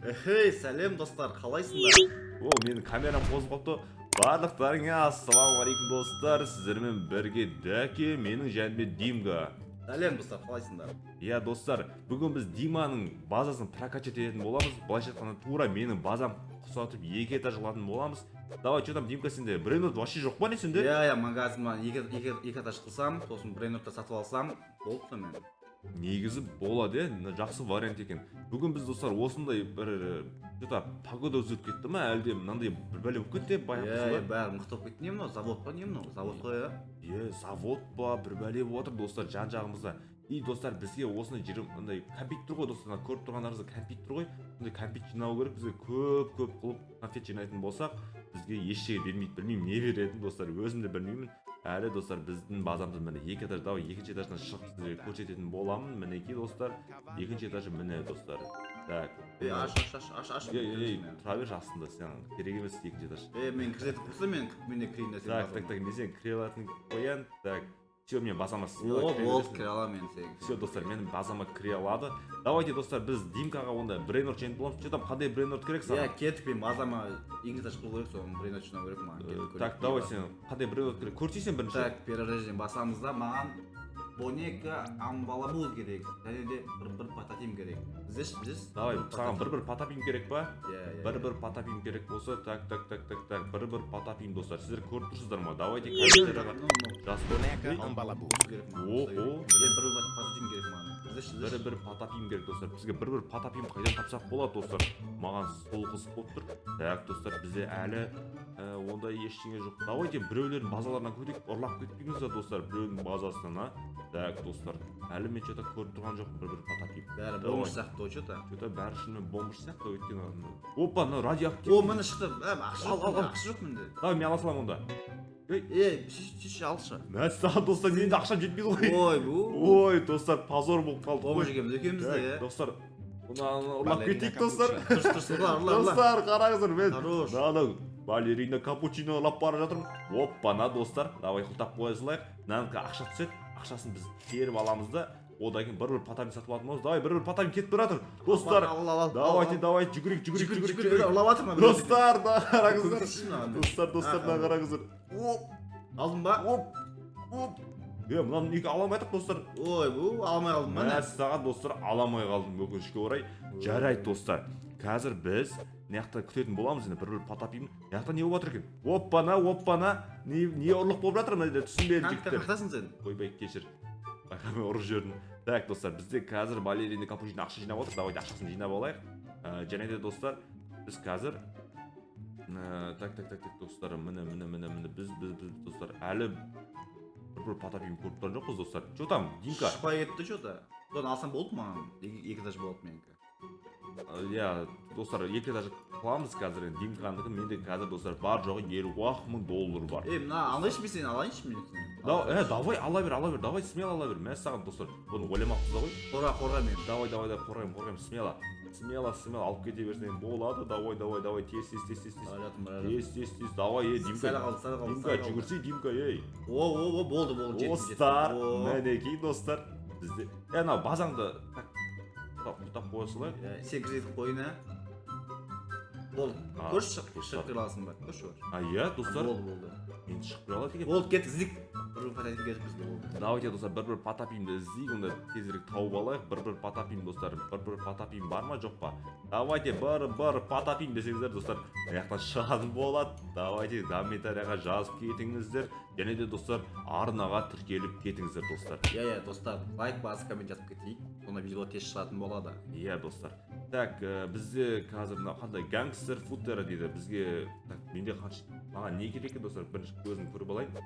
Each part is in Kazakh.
Эхей, сәлем, достар, қалайсыңдар? О, менің камерам қосылып қалыпты. Барлықтарыңа ассалаумағалейкум, достар! Сіздермен бірге Дәке, менің жанымда Димка. Сәлем, достар, қалайсыңдар? Иә, достар, бүгін біз Диманың базасын прокачать ететін боламыз. Былайша айтқанда, тура менің базам құсатып, екі этаж қылатын боламыз. Давай, че там, Димка, сенде брейнрот вообще жоқ па, не сенде? Иә, магазиннан екі этаж қылсам, сосын брейнротта сатып алсам, болды сонымен. Негізі болады, иә, мына жақсы вариант екен. Бүгін біз, достар, осындай бір че то погода өзгеріп кетті ма, әлде мынандай бір бәле болып кетті, байқап Иә, тұрсың ба? Бәрі мықты болып кетті. Не мынау, завод па, не мынау? Завод қой, иә? Е, завод па, бір бәле болып жатыр, достар, жан жағымызда. И, достар, бізге осындай жер мындай кәмпит тұр ғой, достар, мына көріп тұрғандарыңыздай кәмпит тұр ғой. Сондай кәмпит жинау керек бізге. Көп көп қылып конфет жинайтын болсақ, бізге ештеңе бермейді. Білмеймін, не беретінін, достар, өзім де білмеймін әлі. Достар, біздің базамыз міне, екі этаж. Давай, екінші этаждан шығып, сіздерге көрсететін боламын. Мінекей, достар, екінші этажы, міне, достар. Так. Ей, аш, аш, аш, аш, аш. Ей, ей, ей, тұра берші астында, сен керек емес екінші этаж. Ей, мен кіргізетін болса, мен де кірейін десем. Так, так, так, мен сен кіре алатын қоян. Так, все, мен базама О, смело кіре болды, бересің. Кіре аламын мен сен. Все, достар, менің базама кіре алады. Давайте, достар, біз Димкаға онда брейнрот жеңіп боламыз. Че там, қандай брейнрот керек Иә, саған? Кеттік, мен базама екінші этаж қылу керек, соны брейнрот жинау керек маған. Кеттік, көрейік. Так, давай, сен қандай брейнрот керек, көрсей сен бірінші. Так, перерождение басамыз да, маған Бонека Амбалабуз керек және де бір бір пататим керек. Іздеші, іздеші. Давай, саған бір бір патапим керек па? Иә. Бір бір патапим керек болса, так, так, так, так, так, бір бір патапим. Достар, сіздер көріп тұрсыздар ма? Давайте комментарийға жазып. Boneca Ей, Ambalabu. Керек маған. О, о, Міне, бір бір пататим керек маған. Іздеші, бір іздеші. бір патапим керек, достар. Бізге бір бір патапим қайдан тапсақ болады, достар? Маған сол қызық болып тұр. Так, достар, бізде әлі ондай ештеңе жоқ. Давайте біреулердің базаларынан көрейік, ұрлап кетпейміз ба, достар, біреудің базасынан, а? Так, достар, әлі мен че то көріп тұрған жоқпын бір бір патапим. Бәрі Давай. бомж сияқты ғой че то. Че то бәрі шынымен бомж сияқты, өйткені опа, мынау радиоактив. О, міне, шықты. Ә, ақша Ал, жоқ ал, менде, ал. ақша жоқ менде. Давай, мен ала саламын онда. Ей. Ей, шеш, алшы. Мәссаған, достар, менде ақшам жетпейді ғой. Ой, бұл Ой, достар, позор болып қалдық бомж қой. екенбіз екеуміз де. Так, Иә. достар, мынаны ұрлап Балерина кетейік, достар. Дұрыс, дұрыс, ұрла, ұрла, ұрла. Достар, қараңыздар, мен Хорош. мынаны, балерина капучино ұрлап бара жатырмын. Оппана, достар, давай, құлтап қоя салайық. Мынанікі ақша түседі, ақшасын біз теріп аламыз да, одан кейін бір бір патамин сатып алатын боламыз. Давай, бір бір патамин кетіп бара жатыр, достар. Ал, ал, ал, Давайте, ал. давай, жүгірейік, жүгірейік, Жүгір, жүгірейік, жүгір, жүгірейік. ұрлап жатыр ма? Достар, мына қараңыздар. Көмектесші маған. Достар, достар, мына қараңыздар. Оп, алдың ба? Оп, оп, е, мынаны неге ала алмай жатырмық, достар? Ой, бұл алмай қалдым ба, не? Мәссаған, достар, ала алмай қалдым, өкінішке орай. Жарайды, достар, қазір біз мына жақта күтетін боламыз енді бір бір патапим. Мына жақта не болып жатыр екен? Оппана, оппана, не ұрлық болып жатыр мына жерде, түсінбедім, жігіттер. Қаяқтасың сен? Ойбай, кешір, байқамай ұрып жібердім. Так, достар, бізде қазір балерина капучино ақша жинап отыр. Давайте ақшасын жинап алайық. Және де, достар, біз қазір так, так, так, так, достар, міне, міне, міне, міне, біз, достар, әлі бір бір патапим көріп тұрған жоқпыз, достар. Че там, Димка? Шықпай кетті че то. Соны алсам болды маған, екі этаж болады менікі. Иә, достар, екі этаж қыламыз қазір енді Димканікі. Менде қазір, достар, бар жоғы 50 ақ мың доллар бар. Ей, мына алайыншы, мен сені алайыншы, мен сені. Да, давай, ала бер, ала бер, давай, смело ала бер. Мәссаған, достар, бұны ойламаппыз да ғой. Қорға, қорға мені. Давай, давай, давай, қорғаймын, қорғаймын, смело, смело, смело алып кете берсең болады. Давай, давай, давай, тез, тез, тез, тез, тез. Бара жатырмын, бара жатырмын. Тез, тез, тез, давай, ей, Димка. Сәл қалды, сәл қалды, Димка, сәл қалды. жүгірсей, Димка, ей. О, о, о, болды, болды, жеттім, жеттім. Достар, О. мінекей, достар, бізде е анау базаңды, так, құлтап қоя салайық. Иә, сен кіргізіп қойын, ә, болды. А, Көрші, шығып достар. шығып кіре аласың ба, көрші, көрші. А, иә, достар. Болды, болды. Енді шығып кіре алады екен. Болды, кеттік, іздейік. Бір бір патапим керек бізге, болды. Давайте, достар, бір бір патапимді іздейік онда, тезірек тауып алайық. Бір бір патапим, достар, бір бір патапим бар ма, жоқ па? Давайте, бір бір патапим десеңіздер, достар, мына жақтан шығатын болады. Давайте, комментарийға жазып кетіңіздер және де, достар, арнаға тіркеліп кетіңіздер, достар. Иә, достар, лайк басып, коммент жазып кетейік, сонда видео тез шығатын болады. Иә, достар. Так, бізде қазір мына қандай гангстер футера дейді бізге. Так, менде қанша, маған не керек екен, достар? Бірінші көзім көріп алайын.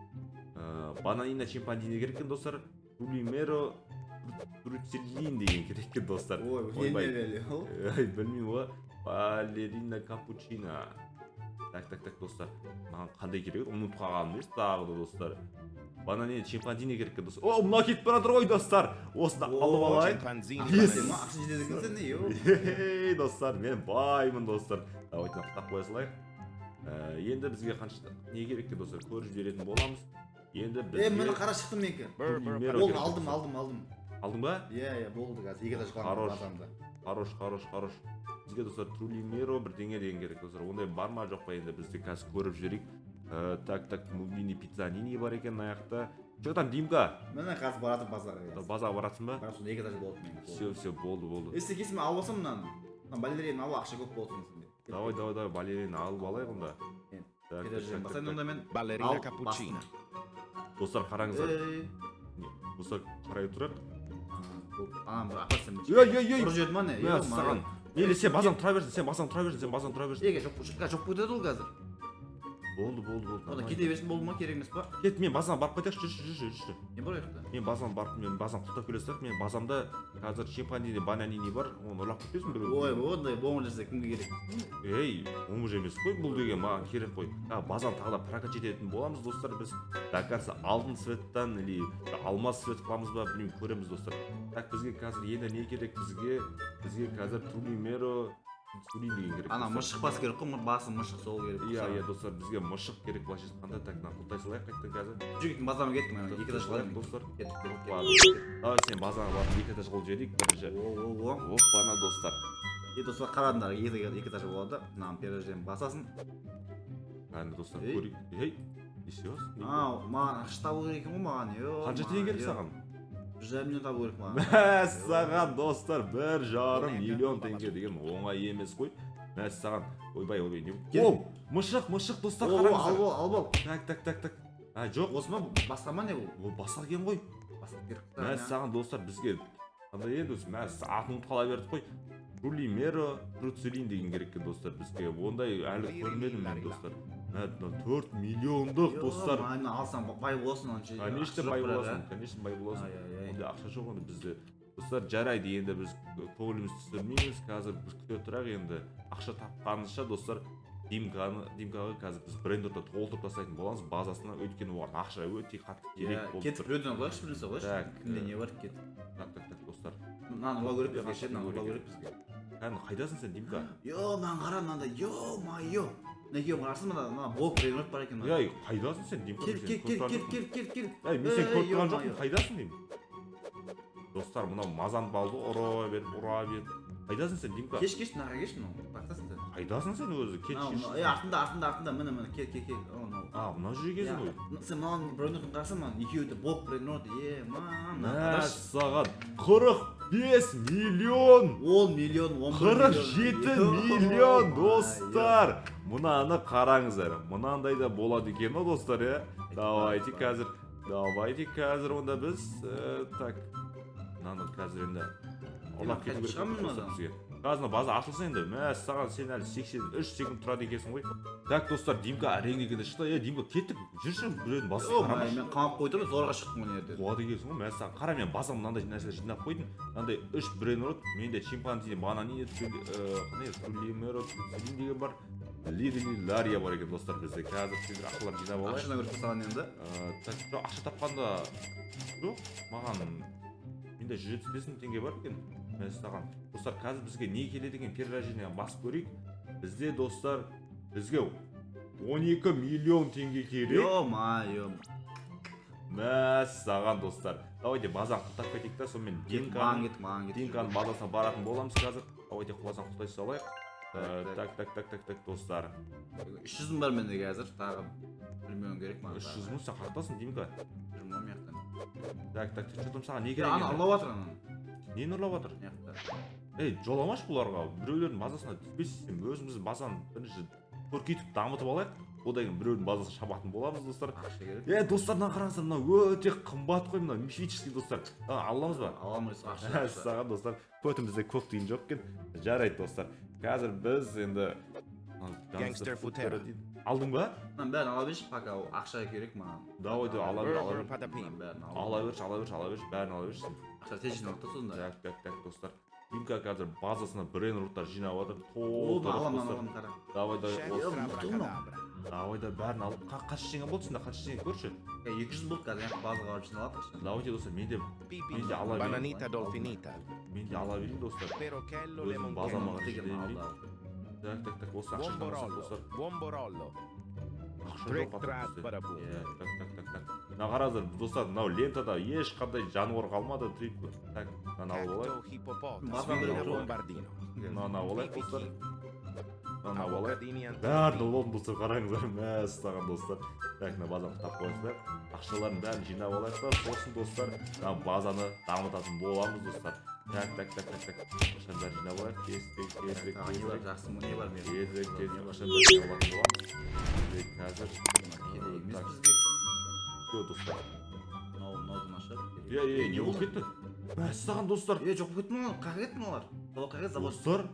Бананина чимпанзини керек екен, достар. Тулимеро труцеллин деген керек екен, достар. Ой. Ойбай. Не ол? Ой, білмеймін ғой. Балерина капучино. Так, так, так, достар, маған қандай керек еді, ұмытып қалғаным емес тағы да, достар. Бананина чимпанзини керек екен, достар. О, мынау кетіп бара жатыр ғой, достар, осыны алып алайын. Chimpanzini Yes. bananini. Ақша жетеді екенсің, не ё? Ей, достар, мен баймын, достар. Давайте, мына қоя салайық. Енді бізге қанша, не керек екен, достар, көріп жіберетін боламыз енді бізге. Е, міне, қара, шықты менікі. Примеро Болды. керек. Алдым, алдым, алдым. Алдың ба? Иә, болды, қазір екі этаж Хорош. қыламын базамды. Хорош, хорош, хорош. Бізге, достар, Трулимеро бірдеңе деген керек, достар. Ондай бар ма, жоқ па, енді бізде қазір көріп жіберейік. Так, так, мини пиццанини бар екен мына жақта. Че там, Димка? Міне, қазір баратыр базарға. Базарға баратсың ба? Бірақ сонда екі этаж болады менің. Все, все, болды, болды. Если келсем, алып алсам мынаны. Мына балерина алып, ақша көп болады сенде. Давай, давай, давай, балерина алып алайық онда. Мен Так, этаж так, так, басайын так. онда мен. Ballerina Ал, cappuccina. Достар, қараңыздар. Ей. Достар, қарай тұрайық. Ана бір апа сен. Ей, ей, ей. Ұрып жіберді ма не? Мә саған. Мейлі, сен базаң тұра берсін, сен базаң тұра берсін, сен базаң тұра берсін. Еге, жоқ, жоқ болып кетеді ол қазір. Болды, болды, болды. Ода Нормально. кете берсін, болды ма, керек емес па? Кет, мен базаға барып қайтайықшы, жүрші, жүрші, жүрші. Не бар ол жақта? Мен базаға барып, мен базаны құлыптап келе салайық. Мен базамда қазір шимпанзини бананини бар, оны ұрлап кетпесін біреу. Ой, ондай бомж жасаса кімге керек? Ей, бомж емес қой бұл деген, маған керек қой. А, базаны тағы да прокачать ететін боламыз, достар, біз. До конца алтын цветтан или алмаз цвет қыламыз ба, білмеймін, көреміз, достар. Так, бізге қазір енді не керек бізге? Бізге қазір Трулимеро Трулин деген керек. Ана Достар. мышық бас керек қой, басы мышық сол керек. Иә, достар, бізге мышық керек былайша айтқанда. Так, мына құлтай салайық қайтадан қазір. Жігіттің базарына кеттім, ана екі этаж Салайық, қыламын. достар. Кеттік, кеттік. Опа, давай, сен базарға барып екі этаж қылып жіберейік бірінші. О, о, о. Опа, достар. И, достар, қараңдар, екі этаж болады. Мынаны перерождение басасың. Әне, достар, Ей. көрейік. Ей, не істеп жатрсың? А, маған ақша табу керек екен ғой маған. Е, Қанша теңге керек саған? 1,5 миллион табу керек маған. Мәссаған, достар, 1,5 миллион теңге деген оңай емес қой. Мәссаған, ойбай, ойбай, не? Кел. Оу, мышық, мышық, достар, О, о, қараңыздар. алып ал, алып ал. Так, так, так, так. А, жоқ, Осы ма, басқа ма, не бұл? ол басқа екен ғой. Басқа керек. Мәссаған, достар, бізге қандай еді өзі, мәс, атын ұмытып қала бердік қой. Трулимеро Труцелин деген керек екен, достар, бізге. Ондай әлі көрмедім мен, достар. Мә, мына 4 миллиондық, достар. Мына алсаң бай боласың онша. Конечно, бай боласың, конечно, бай боласың. Ай-ай-ай. Ондай ақша жоқ енді бізде. Достар, жарайды, енді біз көңілімізді түсірмейміз, қазір біз күте тұрайық енді. Ақша тапқанынша, достар, Димканы, Димкаға қазір біз брейнротты толтырып тастайтын боламыз базасына, өйткені оған ақша өте қатты керек Иә, болып кетіп тұр. біреуден қояйықшы, бір нәрсе қояйықшы. Так, Кімде не бар, кет. Так, так, так, достар. Мынаны ұрлау керек бізге, Қанша ше, мынаны ұрлау керек керек бізге. Кәдімгі қайдасың сен, Димка? Йо, мынаны қара, мынандай, ё-моё. Мына екеуін қарасын, мына мына блок брейнрот бар екен мына. Ей, қайдасың сен, Димка? Кел, Мен сені кел, көріп кел, тұрған кел, жоқпын. кел, кел, кел. Ей, мен сені Ей, көріп тұрған ё-моё. жоқпын, қайдасың деймін. Достар, мынау мазан балды ұра беріп, ұра беріп. Қайдасың сен, Димка? Кеш, кеш, мынаға келші, мынау. Тақтасың сен. Қайдасың сен өзі? Кет, Мынау, кеш. мынау, ей, артында, артында, артында, міне, міне, кел, кел, кел. О, мынау. А, мына жерге келсің ғой. Иә, сен мынаның брейнротын қарасаң, мынаның екеуі де блок брейнрот, е, ма, мына қарашы. Мәссаған, 45 миллион! 10 миллион, 11 миллион. 47 миллион, достар! Мынаны қараңыздар. Мынандай да болады екен ғой, достар, иә? Давайте қазір, давайте қазір онда біз, так, мынаны қазір енді ұрлап кету керек Шығамын достар мынадан. бізге. Қазір мына база ашылса енді, мәссаған, сен әлі 83 секунд тұрады екенсің ғой. Так, достар, Димка әрең дегенде шықты. Е, Димка, кеттік. Жүрші, біреудің басын О, қарамашы. мен қамап қойдым, зорға шықтым мына жерден. Қуады екенсің ғой, мәссаған. Қара, мен базам мынандай нәрселер жинап қойдым. Мынандай үш брейнрот, менде чимпанзи, бананини, қандай Трулимеро, Труцелин деген бар. Лирини Лария бар екен, достар, бізде. Қазір сендер ақшалар жинап алайық. Ақшаны көріп саған енді. Так, жоқ, ақша тапқанда жоқ, маған менде 175 мың теңге бар екен. Мәссаған. Достар, қазір бізге не келеді екен, перерождение басып көрейік. Бізде, достар, бізге 12 миллион теңге керек. Ё-моё. Мәссаған, достар. Давайте базаны құлыптап кетейік та, сонымен Кет, маған Димканың кет, маған кет. Димканың базасына баратын боламыз қазір. Давайте базаны құлықтай салайық. Так, Так, так, так, так, так, достар. 300 мың бар менде қазір, тағы 1 миллион керек маған. 300 мың сен қаяқтасың, Димка? 100 мың мына. Так, так, что там, саған не керек Ана енді? ұрлап жатыр ананы. Нені ұрлап жатыр? Мына жақта. Ей, жоламашы бұларға. Біреулердің базасына түспес, өзіміздің базаны бірінші көркейтіп дамытып алайық. Одан кейін біреудің базасын шабатын боламыз, достар. Ақша керек. Е, достар, мына қараңыздар, мынау өте қымбат қой, мынау мифический, достар. А, аламыз ба? Аламыз, ақша. Ақша. Саған, достар, көтімізде көк тиын жоқ екен. Жарайды, достар. Қазір біз енді Gangster Futera. Алдың ба? Мынаның бәрін ала берші, пока ол ақша керек маған. Давай, давай, ала бер, ала бер. Patapim. Мынаның бәрін ал. Ала берші, ала берші, ала берші, бәрін ала берші. Ақша тез жиналады да сонда. Так, так, так, достар. Димка қазір базасына брейнроттар жинап жатыр. О, Толтырып, аламын, достар. аламын, қара. Давай, давай, Chef осы. Abracadabra. Давай да, бәрін алып. Қанша теңге болды сенде? Қанша теңге көрші? Е, 200 болды қазір, енді базаға барып жиналады ақша. Давайте, достар, мен де Pipi. Менде ала берейін. Bananita dolfinita. Мен де ала берейін, достар. Perochello Өзім lemoncello. базама Мықты екен, жіберейін. алды, алды. Так, так, так, осы ақша жинамасақ, Buon достар. Borollo. Ақша Trick жоқ track бізде. badaboom. Иә, так, так, так, так. Мына қараңыздар, достар, мынау лентада ешқандай жануар қалмады. Так, мынаны алып алайық. Cacto hippopotamo. База Svina біреу тұр. bombardino. Мынаны алып алайық, достар. Мынаны алып алайық. Avocadini Бәрін алып алдым, достар, қараңыздар, мәссаған, достар. Так, мына базаны тап қойыңыздар. Ақшалардың бәрін жинап алайық та, сосын, достар, мына базаны дамытатын боламыз, достар. Так, так, так, так, так, ақшаның бәрін жинап алайық. Тез, тез, тезірек, Тағы не бар? тезірек. Жақсы, не бар менде? Тезірек, тезірек ақшаның бәрін жинап алатын боламыз. Тек қазір. Керек емес Так. бізге. Все, достар. Мынау, мынау нашар. Е, е, не болып кетті? Мәссаған, достар. Е, жоқ болып кетті ма? Қаяққа кетті мыналар? Заводқа кетті, завод. Достар,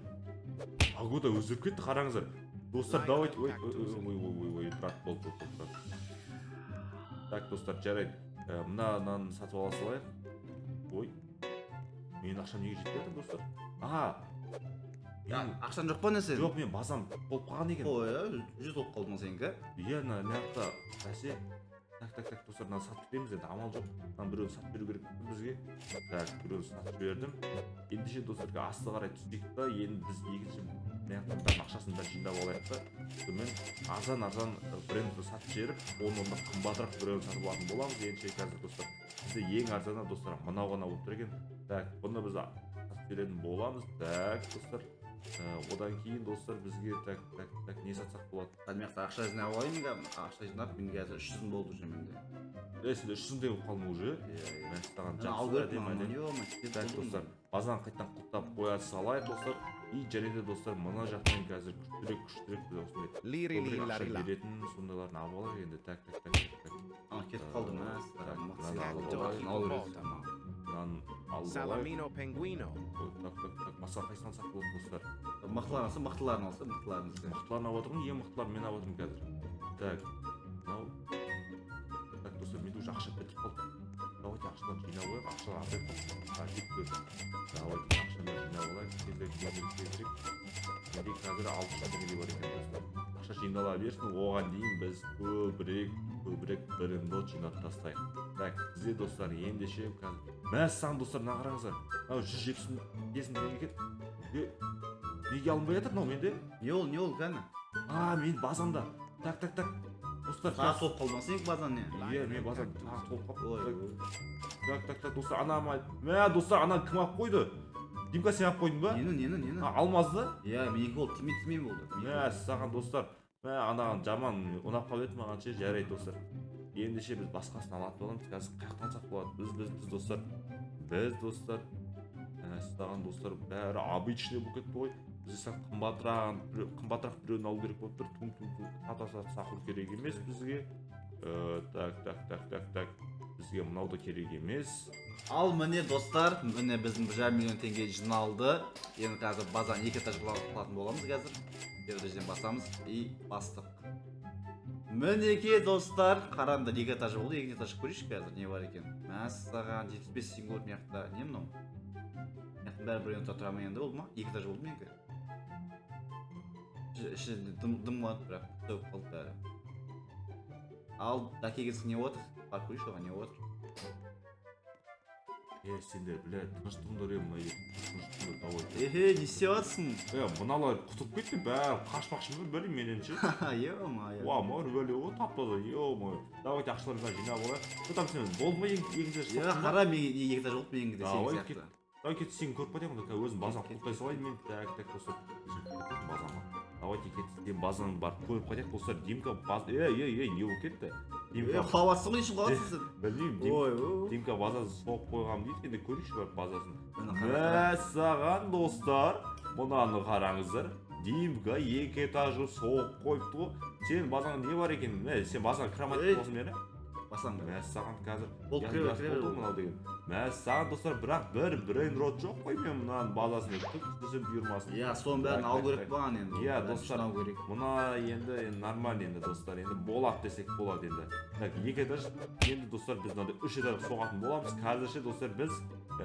погода өзгеріп кетті, қараңыздар. Достар, давайте. Ой, ой, ой, ой, ой, ой, брат, болды, болды, болды, брат. Так, достар, жарайды. Мына мынаны сатып ала салайық. Ой, менің ақшам неге жетпей жатыр, достар? А, Я, мен ақшаң жоқ па, не сен? Жоқ, мен базам толып қалған екен. Ой, 100 болып қалды ма сенікі? Иә, мына мына жақта бәсе. Так, так, так, достар, мынаны сатып жібереміз енді, амал жоқ. Мынаны біреуін сатып беру керек бізге. Так, біреуін сатып жібердім. Ендеше, достар, асты қарай түсейік та, енді біз екінші мына жақтан бәрін, ақшасын бәрін жинап алайық та, сонымен арзан арзан брендті сатып жіберіп, оның орнына қымбатырақ біреуін сатып алатын боламыз. Ендеше қазір, достар, бізде ең арзаны, достар, мынау ғана болып тұр екен. Так, бұны біз сатып жіберетін боламыз. Так, достар, одан кейін, достар, бізге, так, так, так, не сатсақ болады? Мына жақта ақша жинап алайын мен, ақша жинап, мен қазір 300 мың болды уже менде. Е, сенде 300 мың теңге болып қалдың уже? Иә. Мәссаған, Ана алу жақсы, керек әдемі, маған, әдемі. ё-моё, Так, достар, базаны қайтадан құлыптап қоя салайық, достар. И және де, достар, мына жақтан қазір күштірек, күштірек біз осындай Liri көбірек lilla ақша rila. беретін сондайларын алып алайық енді. Так, так, так, так, так. Ана кетіп қалды, Так, мәссаған. мынаны алып алайық. Алу керек маған. Мынаны алып алайық. Salamino penguino. Ой, так, так, так, басқа қайсысын алсақ болады, достар? Мықтыларын алса, мықтыларын алса, мықтыларын алса. Мықтыларын алып жатырмын, ең мықтыларын мен алып жатырмын қазір. Так, мынау. Так, достар, менде уже ақша бітіп қалды. Давайте ақшаларды жинап алайық, ақшалар азайып қалды. А, жетпей отыр. Давайте ақшаны жинап алайық, тезірек, тезірек, тезірек. Менде қазір 600 теңге бар екен, достар. Ақша жинала берсін, оған дейін біз көбірек, көбірек брейнрот жинап тастайық. Так, бізде, достар, ендеше қазір, мәссаған, достар, мына қараңыздар. Мынау 175 мың теңге екен. Е, неге алынбай жатыр мынау менде? Не ол, не ол, кәні? А, мен базамда. Так, так, так. Достар, Тағы толып қалды ма сенікі базаң, не? Иә, мен базам тағы толып қалыпты. Ой, ой. Так, так, так, достар, ана мә, достар, ана кім алып қойды? Димка, сен алып қойдың ба? Нені, нені, нені? А, алмазды? Иә, менікі ол тимей, тимей болды. Мә, саған, достар. Мә, анаған жаман ұнап қалып еді маған ше, жарайды, достар. Ендеше біз басқасын алатын боламыз. Қазір қаяқтан алсақ болады? Біз, достар. Біз, достар. Мәссаған, достар, бәрі обычный болып кетті ғой. Бізге сәл қымбатырақ, қымбатырақ біреуін алу керек болып тұр. Тун, тун, тун, сата, сата, сахур керек емес бізге. Так, так, так, так, так. Бізге мынау да керек емес. Ал міне, достар, міне, біздің 1,5 миллион теңге жиналды. Енді қазір базаны екі этаж қылатын боламыз қазір. Бір жерден басамыз и бастық. Мінекей, достар, қараңдар, екі этаж болды, екінші этаж көрейікші қазір не бар екен. Мәссаған, 75 теңге болды мына жақта. Не мынау? Мына жақтың бәрі бір тұра ма енді, болды ма? Екі этаж болды менікі. Іші дым дым болады, бірақ төгіп қалды бәрі. Ал дәке келсін, не болып жатыр? Барып көрейікші оған, не болып жатыр. Е, сендер, бля, тыныш тұрыңдар, е, мына тыныш тұрыңдар, давай. Эхе, не істеп жатырсың? Е, мыналар құтылып кетті, бәрі қашпақшы ма, білмеймін менен ше. Ё-моё. Уа, мынау бәле ғой, тап таза, ё-моё. Давайте ақшаларды бәрін жинап алайық. Что там, сен болды ма, екінші этаж Иә, соқтың ба? қара, мен екі этаж болды менікі де, сен Давай, сияқты. кет. Давай, кет, сен көріп қайтайын онда, қазір өзім базаны Кет, кет. құлыптай салайын мен. Так, так, достар, өзім көріп базаны. Давайте, кет, сен базаны барып көріп қайтайық, достар. Димка баз, ей, ей, ей, не болып кетті? Е, Димка, құлап жатсың ғой, не үшін құлап жатсың сен? білмеймін, Дим, Ой, ой. Димка базасын соғып қойғанмын дейді, енді көрейікші барып базасын. Міне, қара, қара. Мәссаған, достар, мынаны қараңыздар. Димка екі этажы соғып қойыпты ғой. Сенің базаңда не бар екен? Мә, сен базаңа кіре алмай Ей. болсын мені. Басаң. Мәссаған, қазір. Болды, кіре бер, кіре бер. Болды мынау деген. Мәссаған, достар, бірақ бір брейнрот жоқ қой мен мынаның базасында. Түк түсіп бұйырмасын. Иә, соның бәрін Так, алу так, керек так. маған енді. Иә, Бәрін достар. жинау керек. Мына енді нормально енді, достар, енді болады десек болады енді. Так, екі этаж, енді, достар, біз мынандай үш этаж соғатын боламыз. Қазірше, достар, біз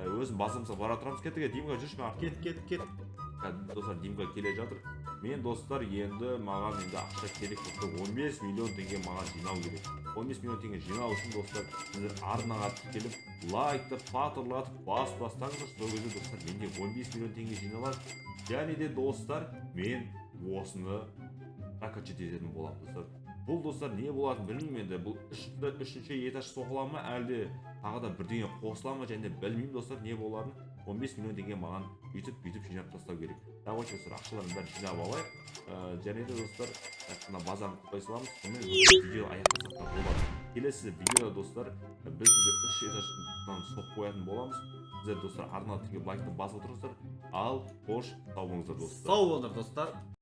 өзім базамызға бара тұрамыз. Кеттік, Димка, жүрші мен артымнан. Кет, кет, кет. Қазір, достар, Димка келе жатыр. Мен, достар, енді маған енді ақша керек болып тұр. 15 миллион теңге маған жинау керек. 15 миллион теңге жинау үшін, достар, сіздер арнаға тіркеліп, лайкты патырлатып басып тастаңыздар. Сол кезде, достар, менде 15 миллион теңге жиналады. Және де, достар, мен осыны прокачать ететін боламын, достар. Бұл, достар, не болатынын білмеймін енді. Бұл үшінші этаж соғыла ма, әлде тағы да бірдеңе қосыла ма, және білмеймін, достар, не боларын. 15 миллион теңге маған үйтіп бүйтіп жинап тастау керек. Давайте, достар, ақшалардың бәрін жинап алайық. Және де, достар, так, мына базаны қоя саламыз. Сонымен, достар, видео аяқтасақ та болады. Келесі видеода, достар, біз уже үш этаждан соғып қоятын боламыз. Сіздер, достар, арналы түрде лайкты басып отырыңыздар. Ал қош, сау болыңыздар, достар. Сау болыңдар, достар.